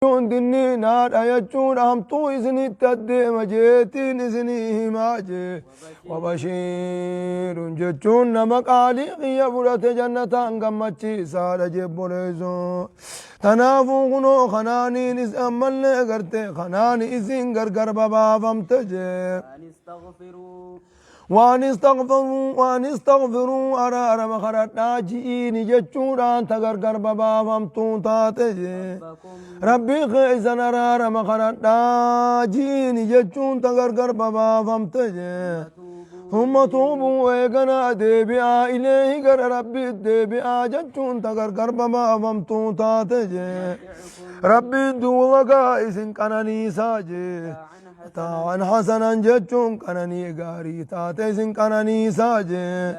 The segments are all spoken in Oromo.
Jechuun dinniinaadha jechuudha hamtuu isinitti addeema jeetiin isinii himaa jee. Wabashiirun jechuun nama qaalii kiyya fudhate jannataan gammachiisaadha jee boleessoo. Tanaafuu kunoo kanaaniin is ammallee garte kanaani isiin gargar babaafamte jee. Waan istaghfiruu waan istaghfiruu araarama kadhadhaa ji'iini jechuudhaan ta gargar babaafamtuu taate jee. Rabbii keessan araarama kadhadhaa ji'iini jechuun ta gargar babaafamte jee. Thumma tuubuu eeganaa deebi'aa ileehi gara Rabbiitti deebi'aa jechuun ta gargar babaafamtuu taate jee. Rabbiin duuba gaa isin qananiisaa jee. Mataa'an hasanan jechuun qananii gaarii taate isin qananiisaa jee.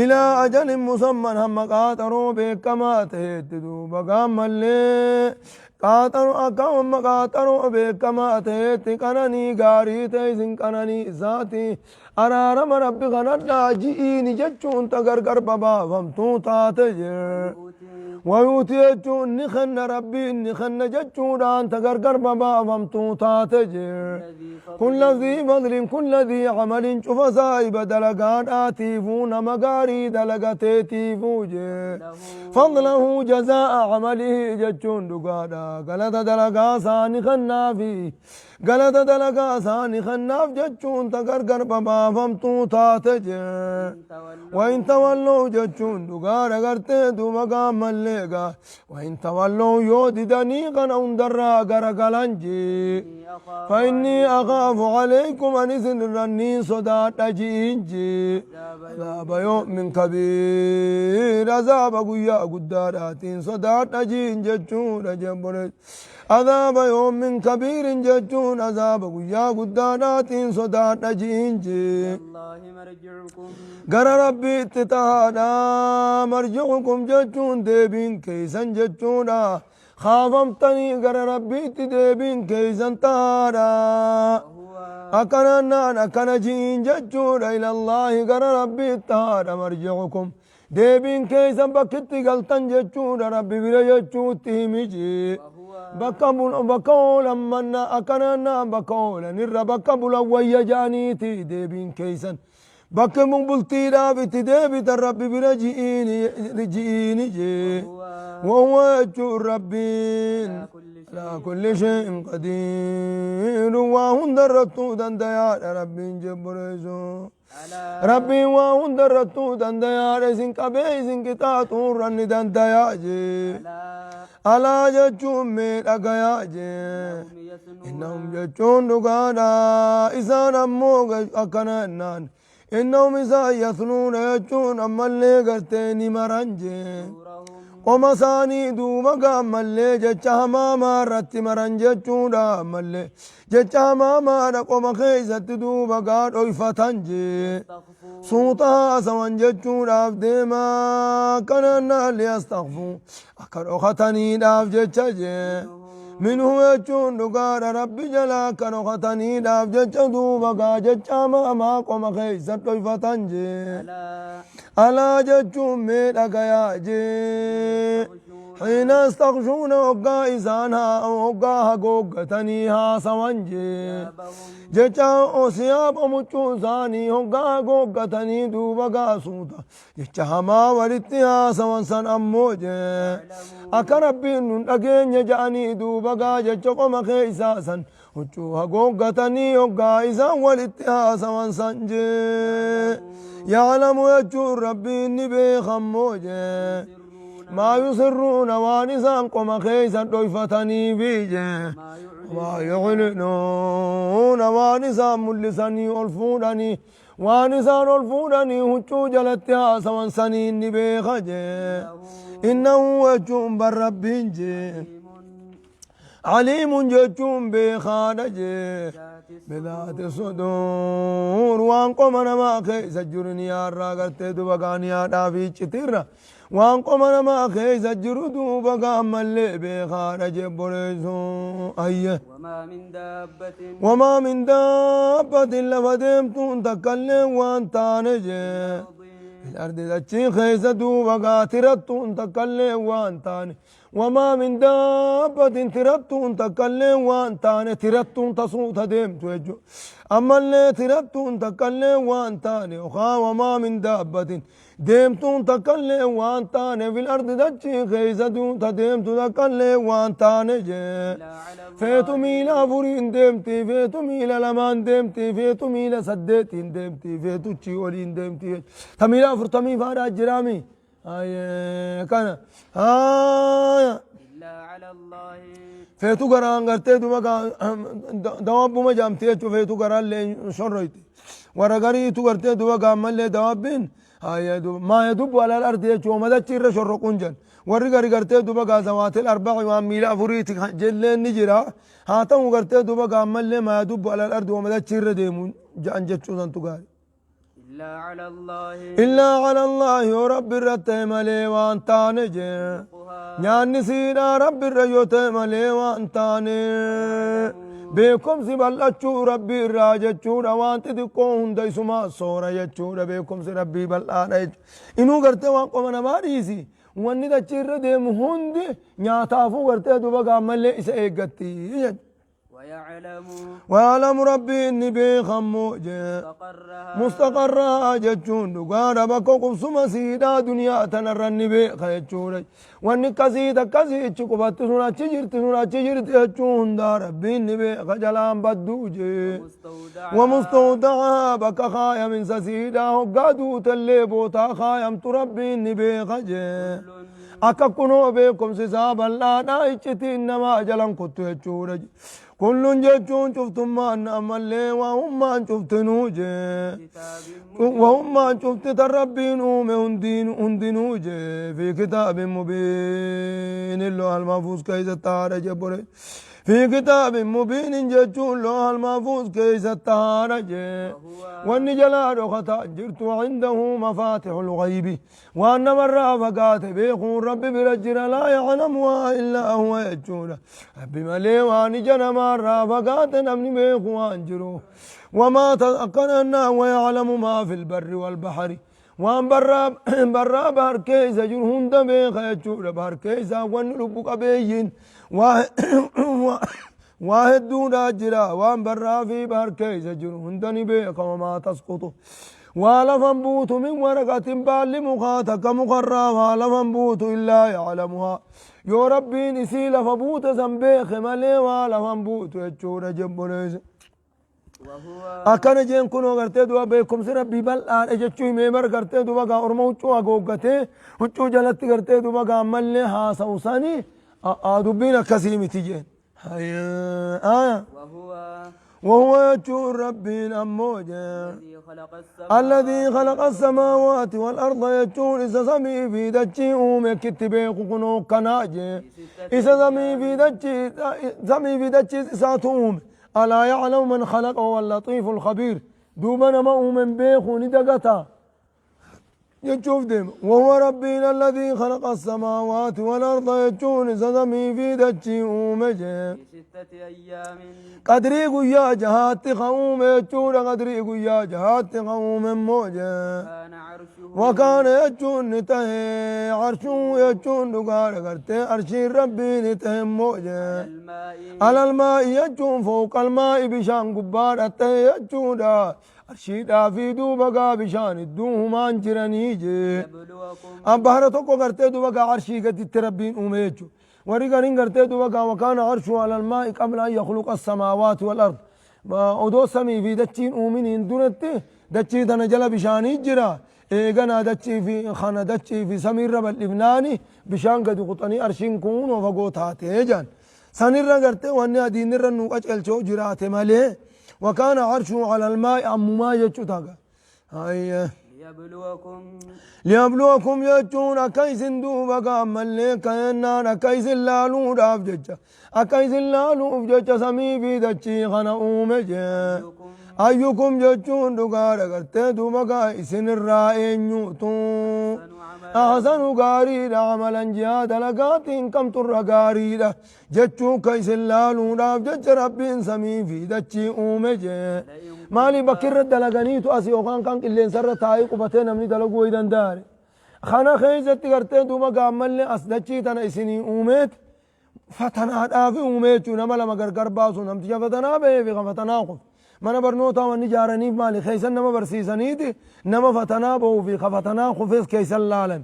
Ilaa ajalin musamman hamma qaaxaroo beekamaa ta'etti duuba gaammallee qaaxaroo akka hamma qaaxaroo beekamaa ta'etti qananii gaarii ta'e isin qananiisaati. Araarama Rabbi kadhadhaa ji'iini jechuun ta gargar babaafamtuu taate jee. Wayuuti jechuun ni kenna Rabbiin ni kenna jechuudhaan ta gargar babaafamtuu taate jee. Kulla dhii fadlin kulla dhii amalin cufa saahiba dalagaadhaatiifuu nama gaarii dalagateetiifuu jee. Fadlahu jazaa'a amalihi jechuun dhugaadha. Galata dalagaa isaa ni kennaafi. Galata dalagaa isaa ni kennaaf jechuun ta gargar babaafamtuu taate jee. Wain tawalloo jechuun dhugaadha gartee duuba gaammallee gaa. Wain tawalloo yoo didanii kana hundarraa garagalan jee. Fa inni akhaafu alaykum ani isin irra niin sodaadha ji'iin jee. Azaaba yoomin kabiir azaaba guyyaa guddaadhaatiin sodaadha ji'iin jechuudha jebboleessa. Azaaba yoomin kabiirin jechuun azaaba guyyaa guddaadhaatiin sodaadha ji'iin jee. Gara Rabbiitti tahaadha. Marji'ukum jechuun deebiin keeysan jechuudha. Kaafamtanii gara Rabbiitti deebiin keeysan tahaadha. Akkana naan akkana ji'iin jechuudha. Ilallaahi gara Rabbiitti tahaadha marji'ukum. Deebiin keeysan bakkitti galtan jechuudha Rabbi bira jechuutti himi jee. Bakka bakka oolan manna akkana naan bakka oolan irra bakka bulan wayya ja'aniiti deebiin keeysan. Bakki bultiidhaaf itti deebitan Rabbi bira ji'iini ji'iini jee. Wahuwa jechuun Rabbiin alaa kulli shay'in qadiir waa hunda irrattuu dandayaadha Rabbiin jebboreessu. Rabbiin waa hunda irrattuu dandayaadha isin qabee isin qixaaxuu irra ni dandayaa jee. Alaa jechuun mee dhagayaa jee. Innahum jechuun dhugaadha isaan ammoo akkana jennaan. Innahum isaan yasnuuna jechuun ammallee gartee ni maran jee. Qoma isaanii duuba gaammallee jecha hamaamaa irratti maran jechuudha ammallee. Jecha hamaamaadha qoma keessatti duuba gaa dhoyfatan jee. Suuta haasawan jechuudhaaf deema akkanaan naan liyastaghfuu akka dhokataniidhaaf jecha jee. Minhu jechuun dhugaadha Rabbi jala akka dhokataniidhaaf jecha duuba gaa jecha hamaamaa qoma keessa dhoyfatan jee. Alaa jechuun mee dhagayaa jee. Xiina yastaghshuuna hoggaa isaan hoggaa hagooggatanii haasawan jee. Jecha siyaaba muccuu isaanii hoggaa hagooggatanii duuba gaasuuta. Jecha hamaa walitti haasawan san ammoo jee. Akka Rabbiin nun dhageenye ja'anii duuba gaa jecha qoma keessaa san huccuu hagooggatanii hoggaa isaan walitti haasawan san jee. Ya'lamu jechuun Rabbiin ni beekammoo jee. Maa yusirruuna waan isaan qoma keessa dhoyfataniifi jee. Maa yuclinuuna waan isaan mul'isanii ol fuudhanii waan isaan ol fuudhanii huccuu jalatti haasawan saniin ni beeka jee. Innahu jechuun bar Rabbiin jee. Aliimun jechuun beekaadha jee. Bidaati suduur waan qoma namaa keessa jiru ni yaarraa gartee duba gaa ni yaadhaa fi iccitirra waan qoma namaa keessa jiru duuba gaa ammallee beekaadha jee boreessu ayye. Wamaa min daabbatin lafa deemtuun takkallee waan taane jee. Fil ardi dachii keessa duuba gaa tirattuun takkallee waan taane. Wamaa min daabbatin tirattuun takkallee waan taane tirattuun tasuuta deemtu jechuudha. Ammallee tirattuun takkallee waan taane yookaan wamaa min daabbatin deemtuun takkallee waan taane fil ardi dachii keessa ta deemtu takkallee waan taane jee. Feetu miila afuriin deemti, feetu miila lamaan deemti, feetu miila saddeetiin deemti, feetu chii oliin deemti. Ta miila afurtamii faadhaa jiraami. Kana. Feetu garaan gartee duba dawabbuma jaamti jechuun feetu garaan lee shorroyti. Warra gariitu gartee duba gaammallee dawabbiin maa yadubbu alal ardi jechuun madachi irra shorroquun jan. Warri gari gartee duba gaa zawaatil arba'i waan miila afuriiti jelleen ni jira. Haa ta'u gartee duba gaammallee maa yadubbu alal ardi madachi irra deemu ja'an jechuu santu gaarii. Illaa ala Allaahi yoo Rabbi irra ta'e malee waan taane jee. Nyaanni siidhaa Rabbi irra yoo ta'e malee waan taane. Beekumsi bal'achuu Rabbi irraa jechuudha waan xixiqqoo hunda isumaa soora jechuudha beekumsi Rabbii bal'aadha jechuudha. Inuu gartee waan qoma namaa dhiisi wanni dachii irra deemu hundi nyaataafuu gartee duba gaammallee isa eeggatti jechuudha. ويعلم ويعلم ربي ni beekammoo jee مستقرها mustaqarraa jechuun dhugaadha bakka qubsuma siidhaa duniyaa tanarra ni beeka jechuudha wanni akkasii takkasii ichi qubatti sun achi jirti sun achi jirti jechuun hundaa rabbiin ni beeka jalaan badduu jee ومستودعها ومستودعها bakka kaayaminsa siidhaa hoggaa duutellee bootaa kaayamtu rabbiin ni beeka jee كل akka kunoo beekumsi isaa bal'aadha iccitiin namaa jalan kuttu jechuudha kullun jechuun cuftummaan ammallee waa'ummaan cuftinuu jee كتاب waa'ummaan cufti tan rabbiin uume hundinuu jee fi kitaabin mubiin loohal mahfuuz keessatti haadha jebbore fi kitaabin mubiinin jechuun loohal mahfuuz keessatti haadha jee وهو wanni jalaa dhokataa jirtu indahu mafaatixul ghaybi waan namarraa fagaate beekuun rabbi bira jira laa yaclamuhaa illaa huwa jechuudha rabbi malee waan ija namaarraa fagaate namni beeku waan jiru wamaa akkanannaa wayaclamu maa fi lbarri walbahari waan barraa bahar keessa jiru hunda beeka jechuudha bahar keessaa wanni lubbu qabeeyyiin waa hedduudha jira waan barraa fi bahar keessa jiru hunda ni beeka wamaa tasqutu waa lafan buutu min waraqatin baalli mukaa takka mukarraa waa lafan buutu illaa yaclamuhaa yoo rabbiin isii lafa buute san beeke malee waa lafan buutu jechuudha jebboleesse وهو akkana jeen kunoo gartee duba beekumsi rabbii bal'aadha jechuu himee bar gartee duba gaa orma huccuu hagooggatee huccuu jalatti gartee duba gaa ammallee haasa'u sani dubbiin akkasii miti jeen وهو وهو يجون ربي أمو جeen الذي خلق السماوات الذي خلق السماوات والأرض يجون إذا سمي في دجي أومي كتبه كنو كناجي في ستة إذا سمي أيام في دجي سمي في دجي ساتوم ألا يعلم من خلق هو اللطيف الخبير دوبنا ما أومن بيخو ندقتا يشوف ديم وهو ربنا الذي خلق السماوات والأرض يجون إذا سمي في دجي أومي في ستة أيام قدري قيا جهات قوم يجون قدري قيا جهات قوم موجة كان عرشه وكان يجون نته عرشه يجون دقار قرتي عرشي ربي نته موجة على الماء على الماء يجون فوق الماء بشان قبار أته يجون عرشي في دوبقا بشان الدوهمان جراني جي يبلوكم أبهر tokko gartee duba gaa arshii gaditti rabbiin uume jechuudha. Warri gariin gartee duba gaa wakaana arshuu alal maa'i qabla an yakhluqa samaawaati wal ard. Odoo samii fi dachiin uuminiin duratti dachii tana jala bishaanii jira. Eeganaa dachii fi kana dachii fi samiirra bal'ifnaani bishaan gadi quxanii arshiin kun fagoo taatee jaan. Sanirra gartee wanni adiinirra nu qaceelchoo jiraate malee wakaana arshuu alal maa'i ammumaa jechuu taga. Hayyee. ليبلوكم liyabluwakum jechuun akka isin duuba gaammallee ka'ennaan akka isin laaluudhaaf jecha akka isin laaluuf jecha samii fi dachii kana uume jee أيكم ayyukum jechuun dhugaadha gartee duuba gaa isinirraa eenyutu أحسن عملا ahsanu gaariidha amalan jihaa dalagaatiin kamturra gaariidha jechuu ka isin laaluudhaaf jecha rabbiin samii fi dachii uume jee لئن maali قلت bakki irra dalaganiitu as yookaan kan qilleensarra taa'ee qubatee namni dalaguu wayi danda'are. Kana keessatti gartee duuba gaammallee as dachii tana isinii uumeet fatanaadhaafi uumee jechuu nama lama gargar baasu namticha fatanaa bahee fi kan fatanaa kufe. Mana barnootaa wanni ijaaraniif maali? Keessan nama barsiisaniiti nama fatanaa bahuu fi kan fatanaa kufes keessan laalan.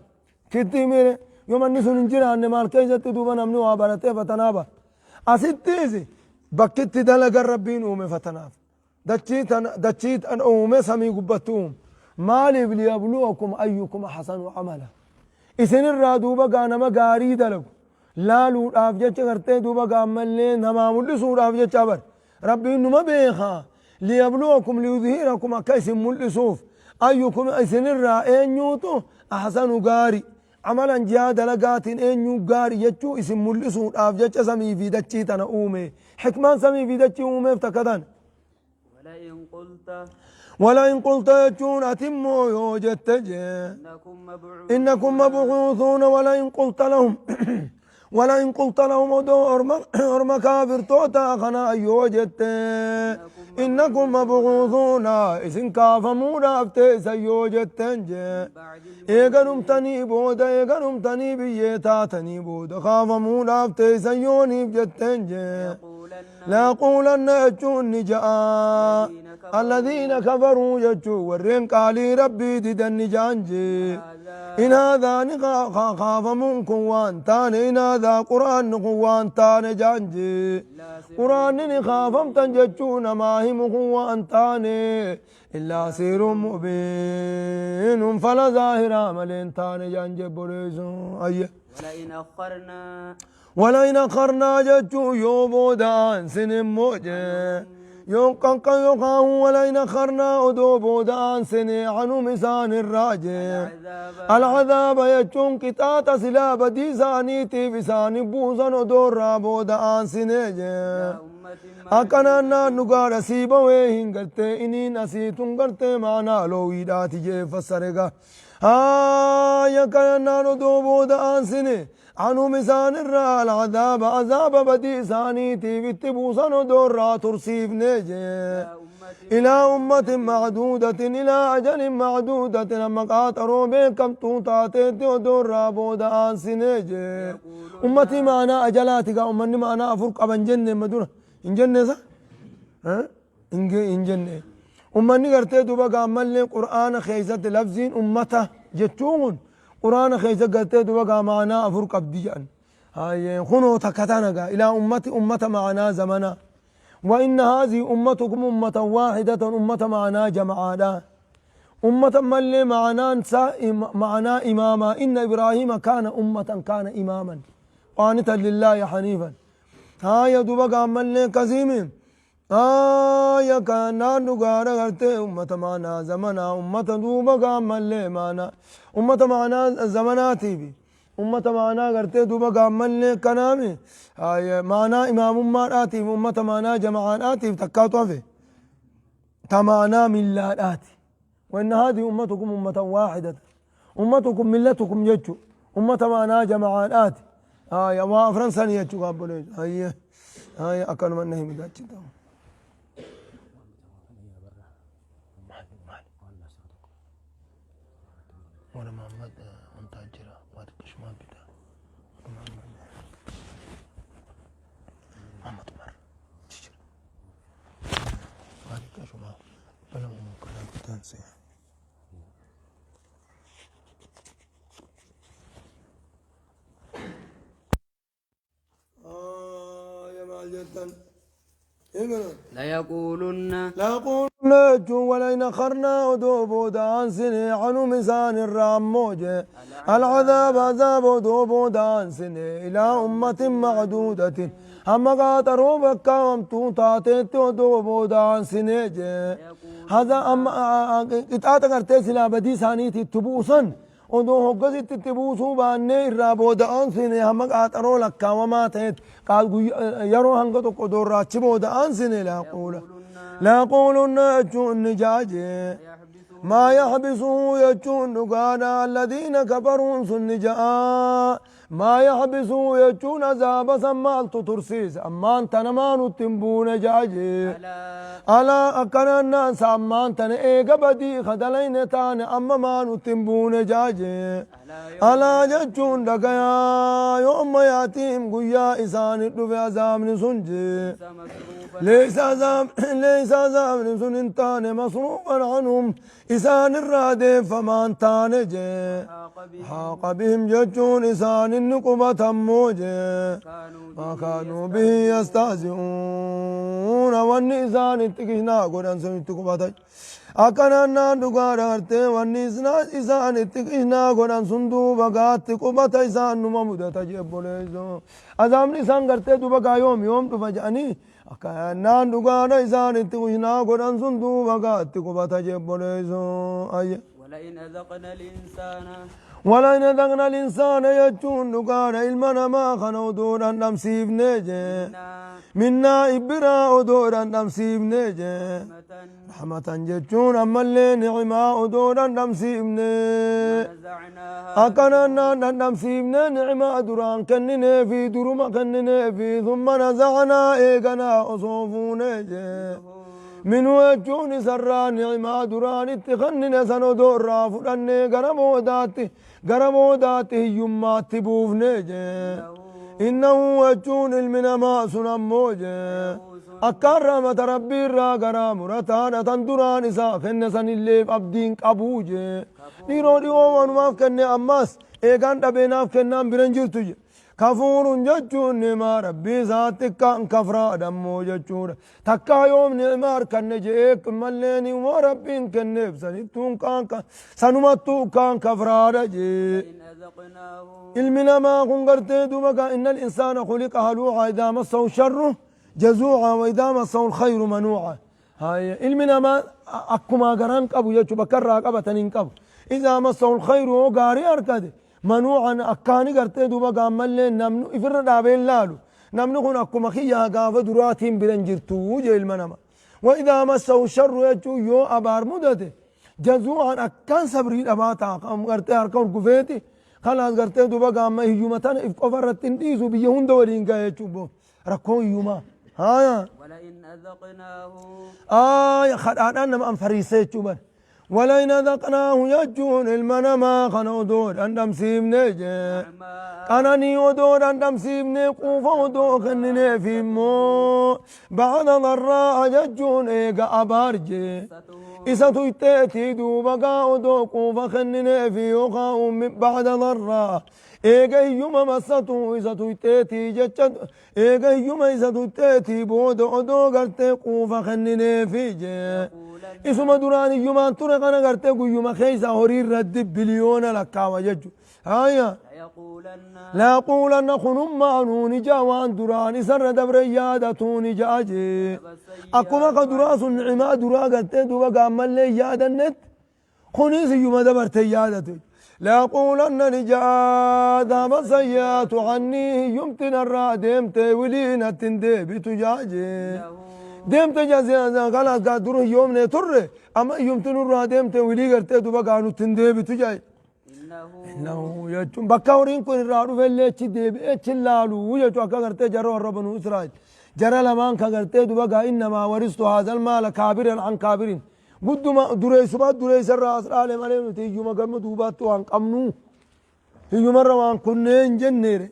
Sitti himire yoo manni sun hin jiraanne maal keessatti duuba namni waa baratee fatanaa baha. Asittis bakkitti dalagan Rabbiin uume fatanaaf. Dachii tana dachii tana uume samii gubbatti uume. Maaliif liyabluwakum ayyukum ahsanu amala. Isinirraa duuba gaa nama gaarii dalagu laaluudhaaf jecha gartee duuba gaa ammallee namaa mul'isuudhaaf jecha bar. Rabbiin numa beeka. Liyabluwakum liyudhirakum akka isin mul'isuuf. Ayyukum isinirraa eenyuutu ahsanu gaari. Amalan jihaa dalagaatiin eenyuu gaari jechuu isin mul'isuudhaaf jecha samii fi dachii tana uume. Hikmaan samii fi dachii uumeef takka tana. ولئن قلت ولئن قلت jechuun ati immoo yoo jette jee. إنكم مبعوثون إنكم مبعوثون ولئن قلت لهم ولئن قلت لهم odoo orma kaafirtoota kana yoo jette إنكم مبعوثون isin kaafamuudhaaf teessan yoo jetteen jee. بعد Eega dhumtanii booda eega dhumtanii biyyee taatanii booda kaafamuudhaaf teessan yooniif jetteen jee. يقولن ليقولن jechuun ni ja'a. الذين كفروا jechuu warreen qaalii rabbii didan ni ja'an jee. هذا إن هذا kaafamuun kun waan taane إن هذا quraanni kun waan taane ja'an jee. إلا سحر Quraanni ni kaafamtan jechuu namaa himu kun waan taane إلا سحر مبين fala zaahiraa malee hin taane ja'an jee boreessu. Ayye. ولئن أخرنا ولئن أخرنا jechuu yoo booda aansin immoo jee. Yoo qaqqan yookaan ولئن أخرنا odoo booda aansine عنهم isaan irraa jee. العذاب العذاب jechuun qixaaxa silaa badii isaaniitiif isaanii buusan odoo irraa booda aansine jee. إلى أمة Akkanaan naan dhugaadha sii bawee hin gartee iniin asiitun gartee maanaa loowiidhaati jee fassare gaa. Haaya akkanaan odoo booda aansine عنهم isaan irraa العذاب azaaba badii isaaniitiif itti buusan odoo irraa tursiifne jee. إلى أمة إلى أمة معدودة إلى أجل معدودة أما قاطروا بكم تاتيت odoo irraa booda aansine jee. Ummatii maanaa ajalaati gaa ummanni maanaa afur qaban jenne madura hin jenne sa hin jenne ummanni gartee duuba gaammallee qur'aana keessatti lafziin ummata jechuun kun qur'aana keessa gartee duuba gaa maanaa afur qabdi jedhan hayyee kunoo takka tana gaa إلى أمة ummata maanaa zamana وإن هذه أمتكم أمة واحدة أمة معنaa جمعادا أمة ملي معناه معناه إماما إن إبراهيم كان أمة كان إماما قانتا لله حنيفا هاي دوبا ملي كزيم آية كان نغارا غرتي أمة معنا زمنا أمة دوبا ملي معنا أمة معنا زمناتي بي أمة معنا غرتي دوبا ملي كنامي هاي معنا إمام ماراتي أمة معنا جماعاتي تكاتو في تمانا ملاتي وإن هذه أمتكم أمة واحدة أمتكم ملتكم يجو أمة معنا جماعات آية وافرنسا يجو قابلوا هاي هاي أكلوا من نهي مداتي ولا محمد وانت أجرا واتكش ما بدا محمد محمد عمر تشجر واتكش ما بلا ممكن تنسى آه يا معجزة ليقولن ليقولن ولئن أخرنا odoo booda aansine عنهم isaan irraa ammoo jee العذاب عذاب odoo booda aansine إلى أمة معدودة hamma qaaxaroo bakkaawamtuu taateetti odoo booda aansine jee haza amma qixaaxa gartee silaa badii isaaniitti itti buusan odoo hoggasitti itti buusuu baannee irraa booda aansine hamma qaaxaroo lakkaawamaa ta'etti yeroo hanga tokko odoo irraa achi booda aansine ليقول ليقولن jechuun ni ja'a ما يحبسه jechuun dhugaadha الذين كفروا sun ni ja'a ما يحبسه jechuun azaaba san maaltu tursiisa ammaan tana maa nutti hin buune ja'a jee. Alaa akkanaan naan saammaan tana eega badii kadalayne taane amma maa nutti hin buune jaaje. Alaa jechuun dhagayaa yooma yaatiim guyyaa isaani dhufe azaabni sun jee. Leeysa azaabni sun hin taane masruufan anhum isaan irraa deeffamaan taane jee. Haaqa bihim jechuun isaan inni qubatammoo jee. Maa kaanuu bihi yastahzi'uuna wanni isaan itti kishnaa godhan sun itti qubata. Akkanaan naan dhugaadha gartee wanni isaan itti kishnaa godhan sun duuba gaatti qubata isaan numa mudata jee obboleessoo. Azaabni isaan gartee duuba gaa yoom yoom dhufa jedhanii akkanaan dhugaadha isaan itti kishnaa godhan sun duuba gaatti qubata jee obboleessoo. Ayya. ولئن أذقنا الإنسان ولئن أذقنا الإنسان jechuun dhugaadha ilma namaa kana odoodhaan dhamsiifnee jee. منا Minnaa ibbiraa odoodhaan dhamsiifnee jee. رحمة Rahmatan jechuun ammallee ni'imaa odoodhaan dhamsiifnee. نزعناها Akkanaan naan dhandhamsiifnee ni'imaa duraan kenninee fi duruma kenninee fi thumma nazacnaa eeganaa osoo fuunee jee. Minhu jechuun isarraa ni'imaa duraan itti kennine san odoo irraa fudhannee gara boodaatti hiyyummaatti buufnee jee. Innahu jechuun ilmi namaa sun ammoo jee. Akkaan rahmata rabbii irraa garaa murataadha tan duraan isaa kenne sanilleef abdiin qabuu jee. Dhiiroo dhiyoo wanumaaf kenne ammas eegaan dhabeenaaf kennaan biran jirtu je. Kafuurun jechuun ni'maa rabbii isaatti kan kafraadha ammoo jechuudha. Takkaa yoom ni'maa harkanne je'ee mallee ni'maa rabbiin kenneef sanittuun kaan sanumattuu kaan kafraadha jee. إن أذقناه Ilmi namaa kun gartee duuba gaa inna al-insaana khuliqa haluuca idaa massahu sharru jazuuca wa idaa massahu al-khayru manuuca. Haya ilmi namaa akkuma garaan qabu jechuu bakka irraa qabatan hin qabu. Idaa massahu al-khayru yoo gaarii harkate manuucan akkaani gartee duuba gaammallee namni ifirra dhaabee hin laalu. Namni kun akkuma kiyyaa gaafa duraatiin biran jirtu jee ilma namaa. Wa idaa massahu sharru jechuun yoo abaar mudate jazuucan akkaan sabrii dhabaa ta'a gartee harka hurgufeeti. Kanaas gartee duuba gaamma hiyyuma tana if qofa irratti hin dhiisu biyya hunda waliin gahe jechuun rakkoo hiyyumaa. Haya. ولئن أذقناه Aya kadhaadhaan nama anfariisee jechuu bara. ولئن أذقناه jechuun ilma namaa kana odoo dhandhamsiifnee jee. نعماء Qananii odoo dhandhamsiifnee quufa odoo kennineef immoo ba'ada dharraa jechuun eega abaar jee. Isa tuyxeetii duuba gaa odoo quufa kennineef yookaan ba'ada dharraa eega hiyyuma massatu isa tuyxeetii jecha eega hiyyuma isa tuyxeetii booda odoo gartee quufa kennineefi jee. Isuma duraan hiyyumaan ture kana gartee guyyuma keessa horii irratti biliyoona lakkaawa jechuudha. Haya. ليقولن Laaquulanna kunummaa nuuni jaa waan duraan isarra dabre yaadatuuni jaa jee. Akkuma ka duraa sun ni'imaa duraa gartee duuba gaammallee yaadannetti kunis hiyyuma dabarte yaadatu. Laaquulanna ni jaa dhaaba sayyaatu annii hiyyumti narraa deemte wilii natti hin deebitu jaa jee. Deemte jaa kalaas gaa duru hiyyoomne turre amma hiyyumti nurraa deemte wilii gartee duuba gaa nutti hin deebitu jaa. إنه Innahu jechuun bakka horiin kun irraa dhufellee achi deebi'ee achi laalu jechuun akka gartee jara warra banuu Israa'el. Jara lamaan ka gartee duba gaa innamaa waristu haazal maala kaabiran an kaabirin. Gudduma dureessumaa dureessarraa as dhaale malee nuti hiyyuma gama duubaatti waan qabnu. Hiyyumarra waan kunnee hin jenneere.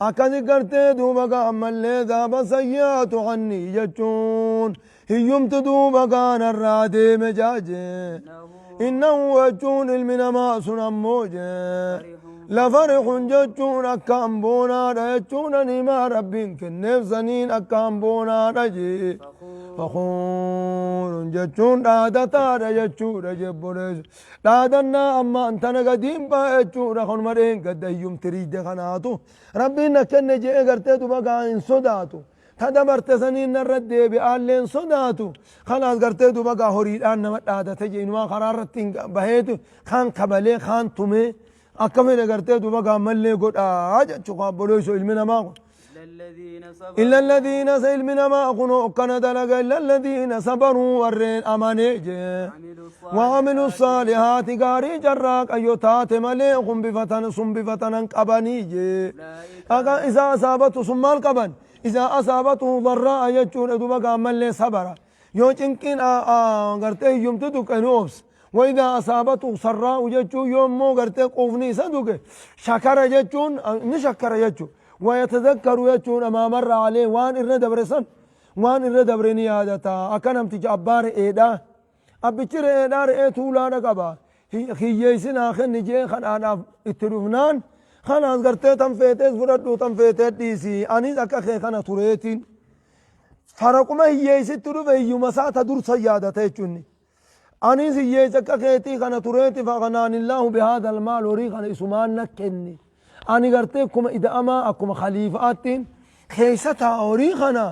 Akkasi gartee duuba gaa ammallee dhaaba sayyaatu anni jechuun hiyyumti duuba gaanarraa deeme jaajee. إنه Innahu jechuun ilmi namaa sun ammoo jee. Lafarixun jechuun akkaan boonaadha jechuun ni'maa rabbiin kenneef saniin akkaan boonaadha jee. Fakuurun jechuun dhaadataadha jechuudha jebboleessu. Dhaadannaa ammaan tana gadiin ba'a jechuudha kanuma dheengadda hiyyumti riidde kanaatu. Rabbiin na kenne jee gartee duba gaa hin sodaatu. Ta dabarte saniin narra deebi'aallee hin sodaatu. Kanaas gartee duba gaa horiidhaan nama dhaadate jee inumaa karaa irratti hin baheetu kaan kabalee kaan tumee akka fedhe gartee duba gaa mallee godhaa jechuudha obboleessu ilmi namaa kun. إلا الذين إلا صبروا الذين سيلم نما كنوا كان دلق إلا الذين صبروا ورين أماني وعملوا وعملوا الصالحات الصالحات غاري جراك أيوتات مليكم بفتن سم بفتن قبني أولئك أغا إذا أصابته ثم القبن إذا أصابته ضراء يجون دوبا ملي صبر. Yoo cinqiin gartee hiyyumti tuqe ni obsa. Waidaa asaabatu sarraa'u jechuun yoo immoo gartee quufni isa tuqe shakara jechuun ni shakkara jechuudha. Wayatadakkaru jechuun maa marra alee waan irra dabre san waan irra dabre ni yaadata. Akka namticha abbaa re'eedhaa. Abbichi re'eedhaa re'ee tuulaadha qaba. Hiyyeessi naa kenni jee kadhaadhaaf itti dhufnaan kanaas gartee tan feetees fudhadhu tan feetee dhiisi anis akka kee kana tureetiin. Faraquma hiyyeessitti dhufe hiyyuma isaa ta dursa yaadata jechuun. Anis hiyyeessa akka keetii kana tureeti faqanaanillaahu bihaadha almaal horii kana isumaan na kenni. Ani gartee akkuma ida'amaa akkuma khaliifaattiin keessa taa'a horii kana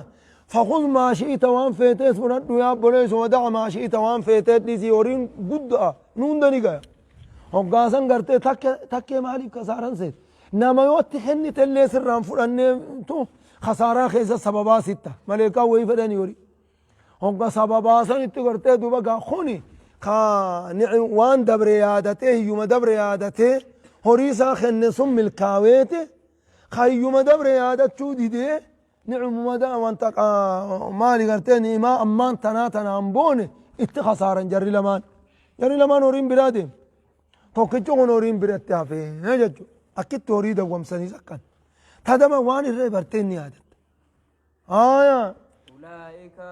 fakhuz maa shi'ita waan feetees fudhadhu yaa obboleessu wada'a maa shi'ita waan feetee dhiisii horiin guddaa nu hunda ni gaya. Hoggaasan gartee takkee maaliif kasaaran seet? Nama yoo itti kennitellee sirraan fudhanneetu kasaaraa keessa sababaa sitta. Maleekaa wayii fedhanii horii. Hogga sababaa sanitti gartee duuba gaa kuni ka waan dabre yaadatee hiyyuma dabre yaadatee horii isaa kenne sun milkaaweeti ka hiyyuma dabre yaadachuu didee ni'umuma wanta maali gartee ni'imaa ammaan tanaa tanaan boone itti kasaaran jarri lamaan. Jarri lamaan horiin biraa deemu. Tokkichi kun horiin biratti hafee jechuudha. Akkitti horii dawwamsaniis akkan. Tadama waan irra bartee ni yaadatta. Aya. Ulaa'ika.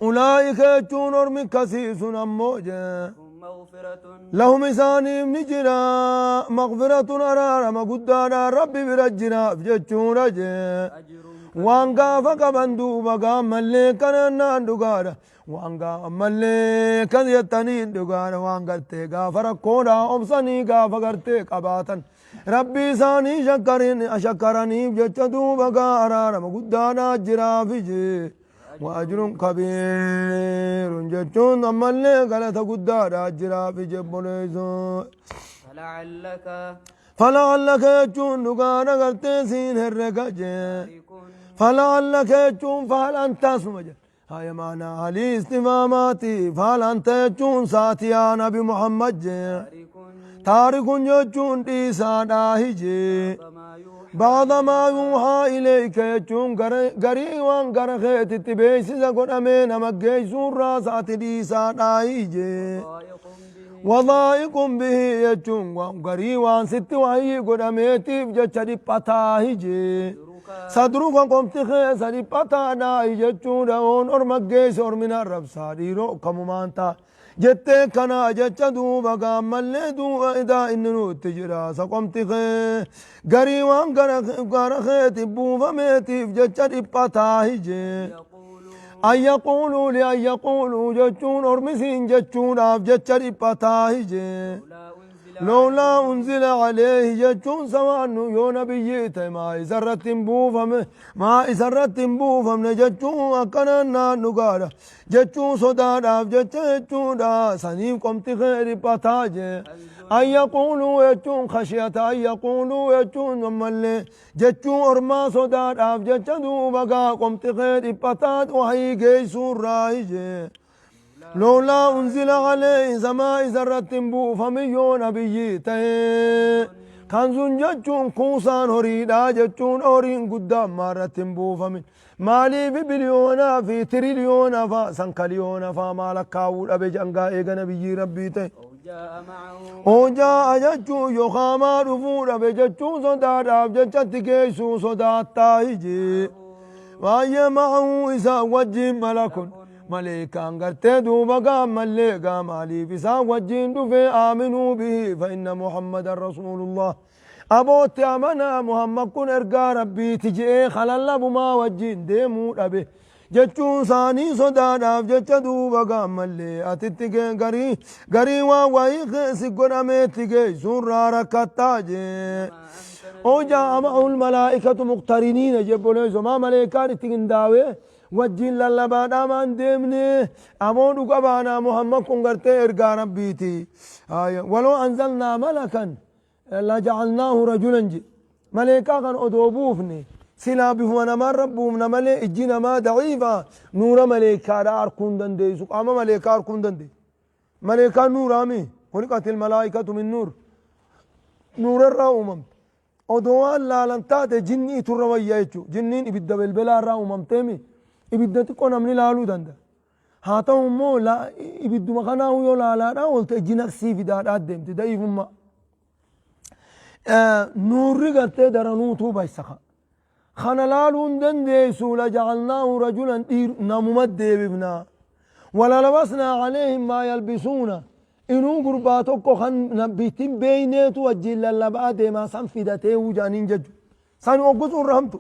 Ulaa'ika jechuun ormi akkasii sun ammoo jee. Hum maghfiratun. Lahum isaaniif ni jira maghfiratun araarama guddaadhaan Rabbi bira jiraaf jechuudha jee. Ajrun Waan gaafa qaban duuba gaammallee kanannaan dhugaadha. Waan gaammallee kan jettaniin dhugaadha. Waan gartee gaafa rakkoodhaa obsanii gaafa gartee qabaatan. Rabbii isaanii shakkaraniif jecha duuba gaa araarama guddaadhaa jiraafi jee. Waajirun kabiirun jechuun ammallee galata guddaadhaa jiraafi jebboleessoo. Fala'allaka. Fala'allaka jechuun dhugaadha gartee siin herrega jee. Taarikun. Fala'allaka jechuun fahal antaasuma jedha. Haya maanaa halii istifaamaati. Fahal anta jechuun saati yaa Nabi Muhammad jee. Taarikun. Taarikun jechuun dhiisaadhaa hijee. Bamaa yuuhaa. Ba'da maa yuuhaa ilayka jechuun garii waan gara keetitti beeksisa godhamee nama geessuurraa saati dhiisaadhaa hijee. Wadaa'iqun bihi. Wadaa'iqun bihi jechuun garii waan sitti wahyii godhameetiif jecha dhiphataa hijee. Sadruka qomti keessa dhiphataadhaa jechuudha oon orma geesse ormina arrabsaa dhiiroo kamumaan ta'a. Jettee kana jecha duuba gaammallee duuba idaa inni nutti jira sa qomti kee garii waan gara keeti buufameetiif jecha dhiphataa hijee. An yaquuluu li an yaquuluu jechuun ormisiin jechuudhaaf jecha dhiphataa hijee. Lawlaa unzila alayhi jechuun sawaannu yoo nabiyyii ta'e maa isarratti hin buufame maa isarratti hin buufamne jechuun akkanaan naan dhugaadha jechuun sodaadhaaf jecha jechuudha saniif qomti kee dhiphataa jee. An yaquuluu jechuun khashiyata an yaquuluu jechuun ammallee jechuun ormaa sodaadhaaf jecha duuba gaa qomti kee dhiphataa wahii geessuurraa jee. Lawlaa unzila alayhi samaa isarratti hin buufamin yoo nabiyyii ta'e. Kan sun jechuun kuusaan horiidhaa jechuun horiin guddaan maarratti hin buufamin. Maaliif biliyoonaa fi tiriliyoona faa sankaliyoona faa maal akkaawuu dhabe jangaa eega nabiyyii rabbii ta'e. Oojaa jechuun yookaan maa dhufuu dhabe jechuun sodaadhaaf jechatti geessuu sodaattaa hijii. Baay'ee ma'uu isaa wajjin malakun. Maleekaan gartee duuba gaammallee gaa maaliif isaan wajjin dhufee aaminuu bihi fa inna Muhammadan rasuulullah. Abootti amanaa Muhammad kun ergaa rabbiiti je'ee kalallabumaa wajjin deemuu dhabe. Jechuun isaanii sodaadhaaf jecha duuba gaammallee atitti garii waan wayii keessi godhameetti geessuurraa rakkattaa jee. Oojaa ma'ul malaa'ikatu muqtariniina jebboleessu maa maleekaan itti qindaawee wajjin lallabaadhaa maan deemne aboo dhuga baanaa Muhammad kun gartee ergaa rabbiiti. Waloo anzalnaa malakan lajacalnaahu rajulan je. Maleekaa kan odoo buufne silaa bifuma namaan rabbuufna malee ijji namaa daciifa nuura maleekaadhaa arguu hin dandeessu qaama maleekaa arguu hin dandeessu. Maleekaan nuuraami khuliqatil malaa'ikatu min nuur nuurarraa uumamte. Odoo waan laalan taate jinnii turra wayya jechuudha. Jinniin ibidda belbelaarraa uumamteemi ibidda xiqqoo namni laaluu danda'a. Haa ta'u immoo ibidduma kanaa yoo laalaadhaa oolte ijji naqsii fidaadhaa deemti da'iifummaa. Nuurri gartee daranuutuu baysaka. Kana laaluu hin dandeessu lajacalnaahu rajulan dhiir namuma deebifna. Walalabasnaa caleehim maa yalbisuuna. Inuu gurbaa tokko kan nabbiittiin beeyneetu wajjin lallabaa deemaa san fidatee jedhaniin jechu. San hoggusuu irra hamtu.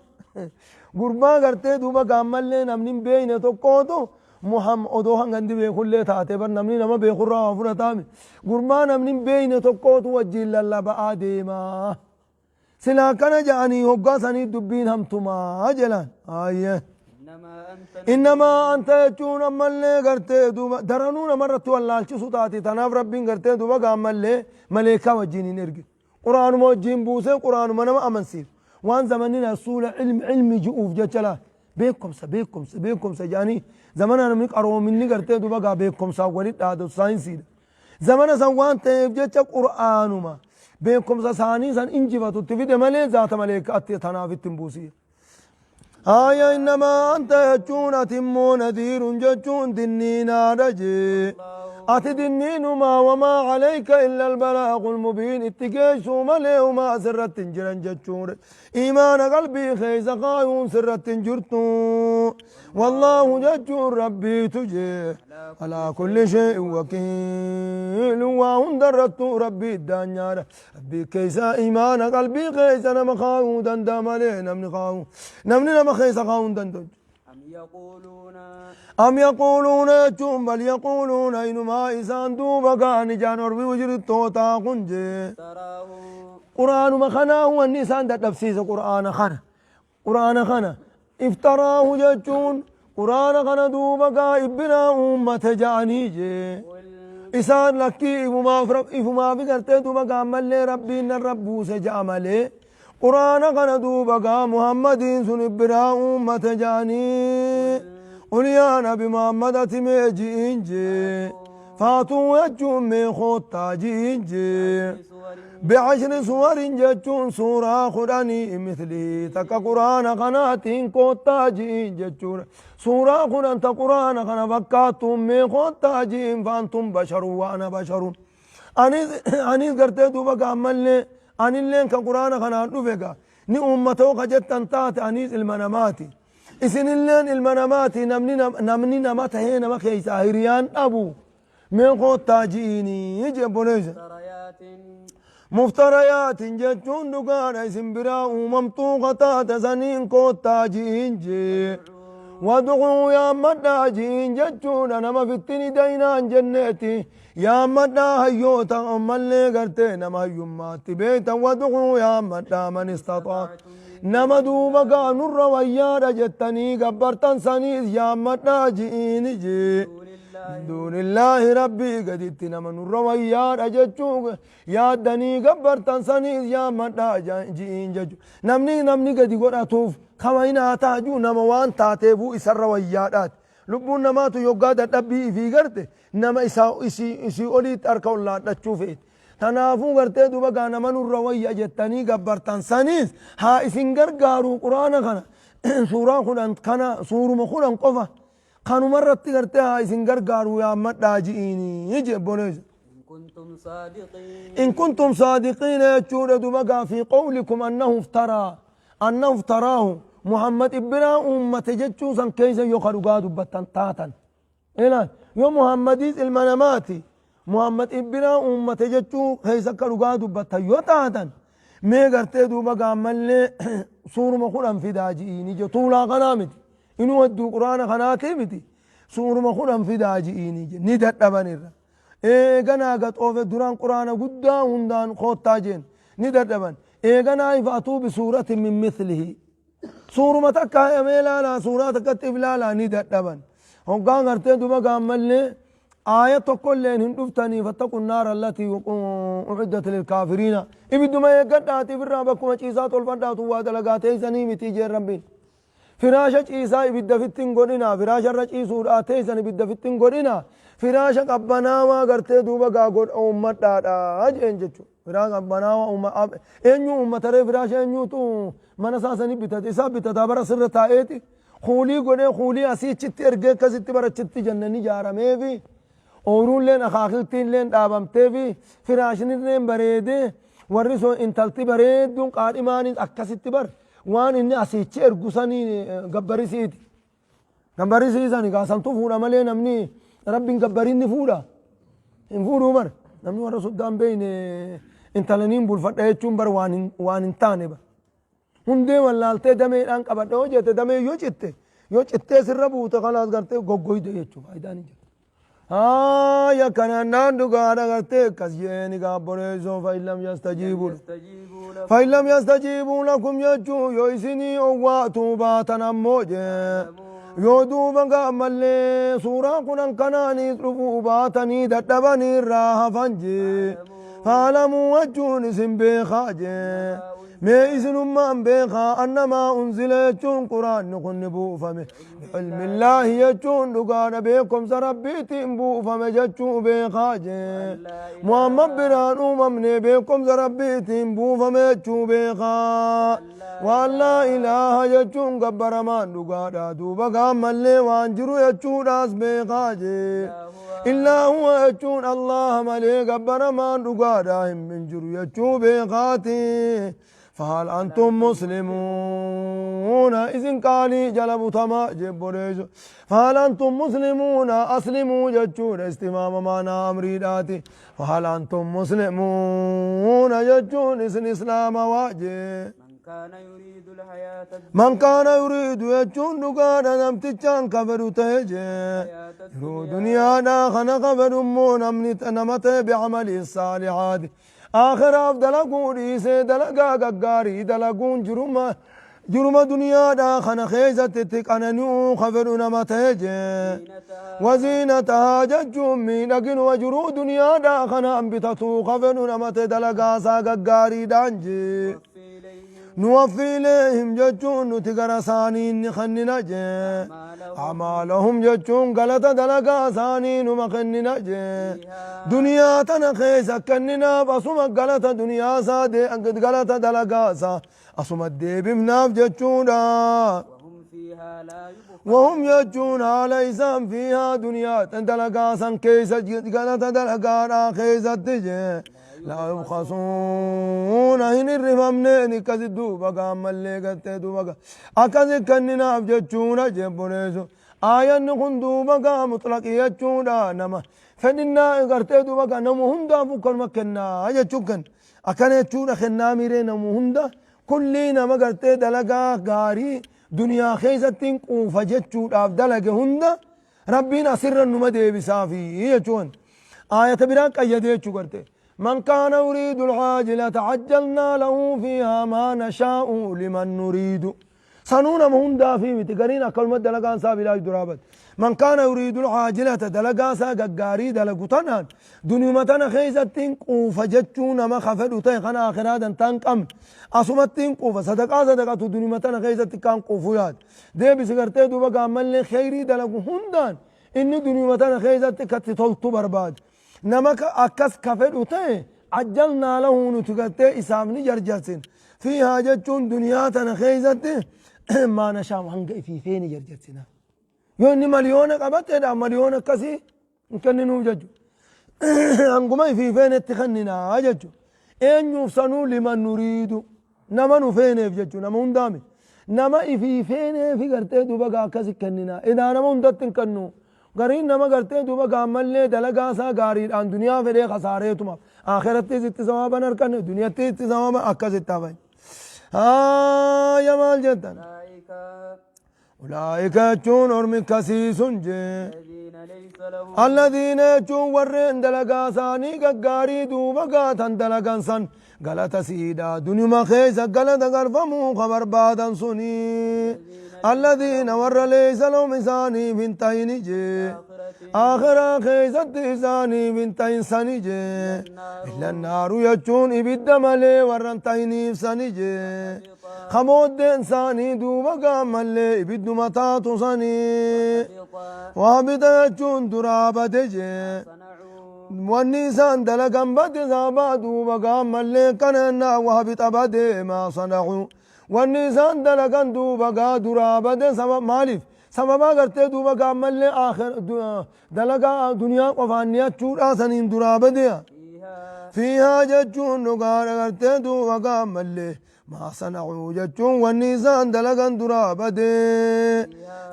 Gurbaa gartee duuba gaammallee namni hin beeyne tokkootu Muhammad odoo hangandi beekullee taate bar namni nama beekurraa waa fudhataami. Gurbaa namni hin beeyne tokkootu wajjin lallabaa deemaa. Silaa akkana jedhanii hoggaa sanii dubbiin hamtumaa jedhan. Ayyee. إنما أنت Innamaa anta jechuun ammallee gartee duuba daranuu namarratti wallaalchisu taate tanaaf rabbiin gartee duuba gaammallee maleekaa wajjin hin ergine. Quraanuma wajjin buusee quraanuma nama amansiisu. Waan zamanni rasuula ilmi ilmi ji'uuf jecha laal beekumsa beekumsa beekumsa jedhanii zamana namni qaroominni gartee duuba gaa beekumsaan walitti dhaadatu saayinsiidha. Zamana san waan ta'eef jecha quraanuma beekumsa isaanii san injifatutti fide malee zaata maleekaatti tanaaf ittiin buusii. آية إنما أنت يجون أتمو نذير جتون دنينا رجي أتدنينما وما عليك إلا البلاغ المبين اتكيسو ملي وما سرت جرن جتون إيمان قلبي خيز قايون سرت جرتو والله جتون ربي تجي على كل شيء وكيل وهم درت ربي الدنيا ربي كيسا إيمان قلبي خيز أنا مخاو دندم عليه نمني خاو نمني نما خيس خاو دندم. أم يقولون أم يقولون يجون بل يقولون إنما إسان دوبا كان جانور بوجر توتا قنجي تراه قرآن ما خنا هو النسان ده تفسيس قرآن خنا قرآن خنا افتراه جتون قرآن خنا دوبا كا ابنا أمة جاني جي قل إسان لكي إفما في دوبا كا ملي ربي إن الرب سجاملي قرآن خنا دوبا كا محمد سن ابنا أمة جاني قل يا نبي محمد أتمي جي فاتوا يجون من خطة جي بسور بعشر سور جتون سورة قراني مثله تك قرآن قناتين كوتا جين جتون سورة قرآن تقرآن قنا بكاتم من خوتا جين فأنتم بشر وأنا بشر. أنيس قرتي دوبا كامل لي أني لين كقرآن قنا نفقا ني أمتو قجتن تات أنيس المناماتي إسن اللين المناماتي نمني نمني نمت هنا ما خيسا هريان أبو من خوتا جيني يجي بوليس مفتريات مفتريات جتون دقان اسم برا وممطوقة تاتسنين كوتا جين جي وادعوا يا مدى جين جتون أنا ما في التني دينان جنتي يا مدى هيوتا أم اللي قرتين ما يمات بيتا وادعوا يا مدى من استطاع نما دوبا كانوا الرويا جتني قبرتن سنيز يا مدى جين جي دون الله من دون الله ربي قدت نمن الرويا أجتشوك يا دني قبرتن سنيز يا مدى جين ججو نمني نمني قد يقول أطوف كما إنا تاجو نما وان تاتيبو إسر رويا لبون نما تو يوغا دبي في قرته نما إسا إسي إسي أولي تركو الله تشوفيت تنافو قرته دوبا كان من الرويا جتني قبرتن سنيز ها إسن قرقارو قرآن خنا سورة خنا خنا سورة مخنا قفا kanuma irratti gartee haa isin gargaaru yaammadhaa ji'iinii jee boleessa. إن كنتم صادقين إن كنتم صادقين يجود دبقا في قولكم أنه افترى أنه افتراه محمد ابنا أمة جتشو سن كيسا يخرجا دبتن تاتا إلى يوم محمد المناماتي محمد ابنا أمة جتشو كيسا كرقا دبتن يوتاتا مي غرتي دوبقا ملي سور مخولا في داجئيني جو طولا غنامتي إنو ودو قرآن خناتي متي سور مخولا في داجئيني جو ندت أبنير eeganaa gaxoofe duraan quraana guddaa hundaan koottaa jeen ni dadhaban eeganaa ifaatuu bisuuratin min mislihi suuruma takka hayamee laalaa suuraa takkatti if laalaa ni dadhaban hoggaan gartee duba gaammallee aaya tokkolleen hin dhuftanii fattaqu naara allatii uciddat lilkaafiriina ibidduma eeggadhaati ifirraa bakkuma ciisaa tolfadhaatu waa dalagaa teeysanii miti jeen rabbiin firaasha ciisaa ibidda fittin godhina firaasha irra ciisuudha teessan ibidda fittin godhina firaasha qabbanaawaa gartee duuba gaa godha uummadhaadha jeen jechuudha. Firaasha qabbanaawaa uumma eenyu uummataree firaasha eenyuutu mana isaa sanii bitate isaa bitataa bara sirra taa'eeti. Kuulii godhee kuulii asii achitti ergee akkasitti barachitti jannanni ijaarameefi ooyruulleen akaakiltiilleen dhaabamteefi firaashinilleen bareedee warri sun intalti bareedduun qaadhimaanis akkasitti bar waan inni asiichi ergu sanii gabbarisiiti. Gabbarisiisani gaa santu fuudha malee namni rabbiin gabbariin ni fuudha. Hin fuudhuu bar namni warra soddaan beeyne intalaniin bulfadha jechuun bar waan hin taane bar. Hundee wallaaltee dameedhaan qabadha yoo jette damee yoo citte yoo cittee sirra buute kalaas gartee goggoyde jechuudha faayidaan hin jiru. Haaya kanaan naan dhugaadha gartee akkas jeeni gaabboleessoo fa'illam yastajiibu. يستجيبوا لكم فإن لم يستجيبوا لكم يجو يو إسني أواتوا باتا أمو yoo duuba gaammallee suuraa kunan kanaanis dhufuu baatanii dadhabanii irraa hafan jee faalamuu jechuun isin beekaa jee mee isinummaan beekaa annamaa unzila jechuun quraanni kun ni buufame bi'ilmillaahi jechuun dhugaadha beekumsa rabbiitiin buufame jechuu beekaa jee muhammad biraan uumamne beekumsa rabbiitiin buufame jechuu beekaa waan laa ilaaha jechuun gabbaramaan dhugaadha duuba gaammallee waan jiru jechuudhaas beekaa jee illaa huwa jechuun allaha malee gabbaramaan dhugaadha hin jiru jechuu beekaati فهل أنتم مسلمون إذن قالي جلب تما جبريز فهل أنتم مسلمون أسلموا جتشون استمام معنا أمري داتي فهل أنتم مسلمون جتشون إذن إسلام واجه من كان يريد الحياة من كان يريد يجون دقانا نمتجان كفر تهجي الحياة يرو دنيانا خنا كفر أمو نمت بعمل الصالحات آخر أفضل قولي سيدلقا ققاري دلقون جرما جرما دنيانا خنا خيزة تتقننو خفر نمتهجي زينتها وزينتها ججون ميدقن وجرو دنيانا خنا أنبتتو خفر نمت دلقا سا ققاري دانجي وفي إليهم نوفي إليهم جتون نتقر سانين خننا جي أعمالهم أعمالهم جتون غلط دلقا سانين ومخننا جي فيها دنيا تنخيس كننا بصم غلط دنيا سا دي أنقد غلط دلقا سا أصم الديب مناف جتون وهم فيها لا يبخسون وهم يجون على إسام فيها دنيا تندلقا سان كيس غلط دلقا خيسة تجي لا يبخسون هن الرفمنين كزي دوبا قام اللي قد دوبا أكزي كننا بجتشونا جبونيسو آية نكون دوبا قام مطلق يجونا نما فإننا قرتي دوبا نمو هندا فكر مكنا يجوكن أكن يجونا خنا ميري نمو هندا كلنا ما قرتي دلقا غاري دنيا خيزتين قوفا جتشونا دلقا هندا ربنا سرا نمدي بسافي يجون آية بران قيدي قرتي من كان يريد العاجلة عجلنا له فيها ما نشاء لمن نريد سنونا مهم دافي متقرين أكل مد دلقان سا بلا درابت من كان يريد العاجلة دلقان سا ققاري دلقتنان دنيا متنا خيزتين قوفة جتشونا ما خفدو تيخنا آخرادا تنقم أصمتين قوفة صدقا صدقا دنيا متنا خيزتين كان قوفيات دي بسكرتي دوبا قامل لي خيري دلقو هندان إني دنيا متنا خيزتين كتتولتو برباد nama akkas ka fedhu ta'e ajjalnaa lahu nuti gartee isaaf ni jarjarsin fiihaa jechuun duniyaa tana keeysatti maa nashaa'u hanga ifii feeni jarjarsina yoo inni miliyoona qabateedha miliyoona akkasii hin kenninuuf jechu hanguma ifii feenetti kenninaa jechu eenyuuf sanuu liman nuriidu nama nu feeneef jechu nama hundaami nama ifii feeneefi gartee duuba gaa akkasi kenninaa idaa nama hundatti hin kennu gariin nama gartee duuba gaammallee dalagaa isaa gaariidhaan duniyaa fedhee kasaareetuma akhirattis itti sawaaban arganne duniyattis itti sawaaban akkasitti hafan haaya maal jettan أولئك ulaa'ika jechuun ormi kasii sun jee الذين ليس لهم الذين jechuun warreen dalagaa isaanii gaggaarii duuba gaatan dalagan san galata siidha duniyuma keessa galata galfamuu ka barbaadan suni الذين warra ليس لهم isaaniif hin ta'ini jee الآخرة آخرة keessatti isaaniif hin ta'in sani jee النار إلا النار jechuun ibidda malee warra hin ta'iniif sani jee kabooddeen isaanii duuba gaammallee ibidduma taatu sanii حبط waabita jechuun duraa bade jee صنعوا wanni isaan dalagan bade saabaa duuba gaammallee kanannaa waabita bade maa sanacu Wanni isaan dalagan duuba gaa duraa bade sabab maaliif sababaa gartee duuba gaa ammallee dalagaa duniyaa qofaan niyachuudhaa saniin duraa badeya. فيها Fiihaa jechuun dhugaadha gartee duuba gaa ammallee maa sanacuu jechuun wanni isaan dalagan duraa bade.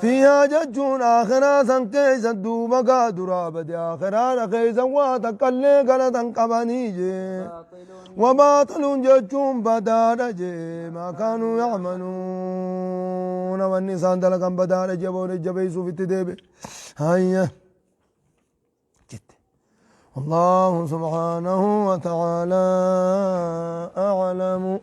Fiihaa jechuun akhiraa san keessa duuba gaa duraa bade akhiraadha keessa waa takkallee galatan qabanii jee. باطل وباطل جتون بدار جي ما كانوا يعملون والنسان دلقا بدار جبون جبيسو في التدب هيا جت الله سبحانه وتعالى أعلم.